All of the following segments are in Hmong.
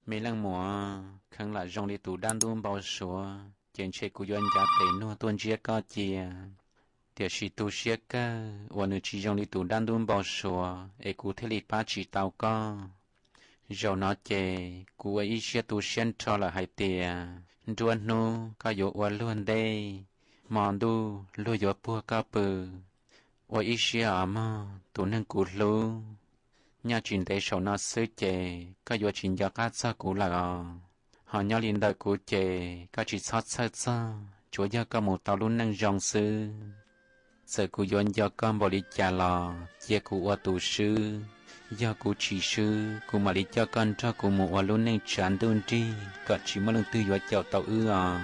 Me leej muam, kheev lam zoo li tus dab ntub npau suav ces ntshe kuv yuav ncav tes nuag tuaj ntsiab koj cia. Tiam sis tu siab kawg uas nws tsis zoo li tus dab ntub npau suav es kuv thiaj li pab tsis tau koj. Zaum no ces kuv ua ib siab tu siab nrho lawm hais tias nruab hnub koj yuav ua luag ntej, hmo ntuj luag yuav puag koj pw. Ua ib siab os mog tus neeg kuv hlub, nyob tsis ntev saum no xwb ces koj yuav tsis nco qab txog kuv lawm os. Ho nyob li ntawm kuv ces koj tsis txhob txhawj txog, tsuav yog koj mus tau lub neej zoo xwb. Txawm kuv yuav nco koj npaum li cas los cia kuv ua tus swb. Yog kuv tsis swb, kuv mam li coj koj nrog kuv mus ua lub neej tsav ntuj nrig kom tsis muaj leej twg yuav caum tau wb os.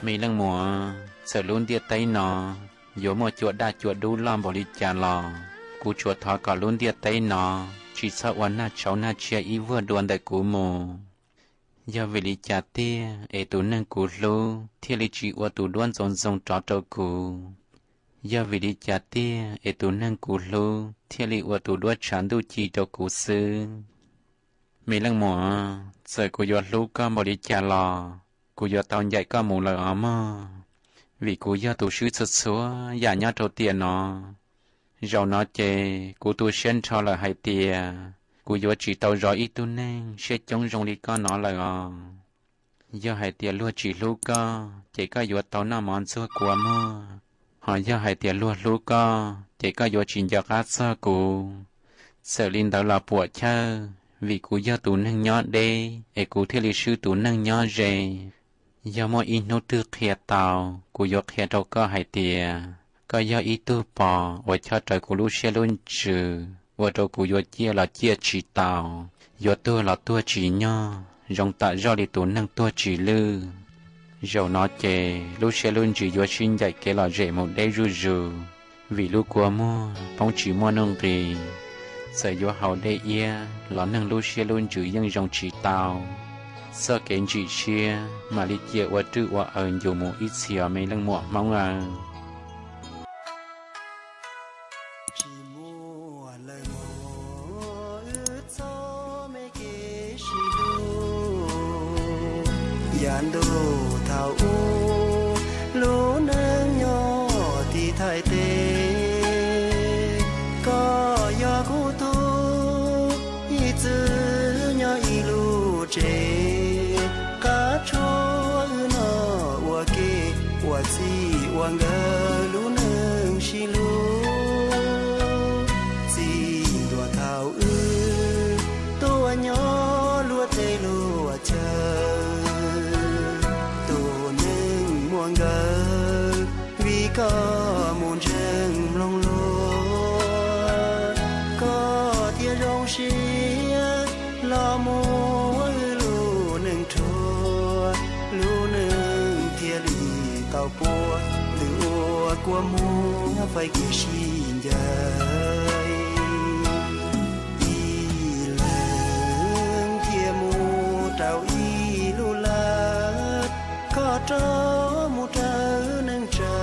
Me leej muam, txawm lub ntiaj teb no yuav muaj cua daj cua dub loj npaum li cas los kuv tsuas thov kom lub ntiaj teb no tsis txhob ua nag tshauv nag tsiaj ib vuag dua ntawm kuv mus. Yog vim li cas tiag es tus neeg kuv hlub thiaj li tsis ua tus duab ntxoov ntxoo rov rau kuv? Yog vim li cas tiag es tus neeg kuv hlub thiaj li ua tus duab tshav ntuj ci rau kuv xwb? Me leej muam, txawm kuv yuav hlub koj npaum li cas los kuv yuav tau ncaim koj mus lawm os mog, vim kuv yog tus swb txhua txhua yam nyob rau tiam no. Zaum no ces kuv tu siab nrho lawm hais tias kuv yuav tsis tau zov ib tug neeg siab coob zoo li koj no lawm os. Yog hais tias luag tsis hlub koj ces koj yuav tau noj mov ntxuag kua muag, ho yog hais tias luag hlub koj ces koj yuav tsis nco qab txog kuv. Txawm li ntawd los puam chawj, vim kuv yog tus neeg nyob deb es kuv thiaj li swb tus neeg nyob ze. Yog muaj ib hnub twg qhia tau, kuv yuav qhia rau koj hais tias koj yog ib tug pos uas chob rawv kuv lub siab lub ntsws, ua rau kuv yuav ciaj los ciaj tsis tau, yuav tuag los tuag tsis nyog, zoo tam zoj li tus neeg tuag tsis lwj. Zaum no ces lub siab lub ntsws yuav sib ncaim kev lom zem mus deb zuj zus, vim lub kua muag poob tsis muaj nuj nqis. Txawm yuav haus dej iab los neeg lub siab lub ntsws yeej zoo tsis tau. Txoj kev ntsim siab mam li cia ua rwj ua aws ncus mus ib txhis os me leej muam Hmoob aw. Tsis muaj lawm mog, wb txoj me kev sib hlub. Yav ntuj thaum ub, lub neej nyob tim Thaib teb, koj yog kuv tug, ib txwm nyob ib lub tsev, qab tshuab wb noj ua ke, ua txij ua nkawm lub neej sib hlub. Txij ntua thaum wb tuaj nyob luag teb luag chaw, tus neeg muaj nkawm, vim koj mus ntseeg mloog luag, koj thiaj zoo siab los muab wb lub neej rhuav, lub neej thiaj li tau puas, twb ua kua muag faib kev sib ncaim. Ib leeg thiaj mus rau ib lub laj, koj rov mus raws neej tsa,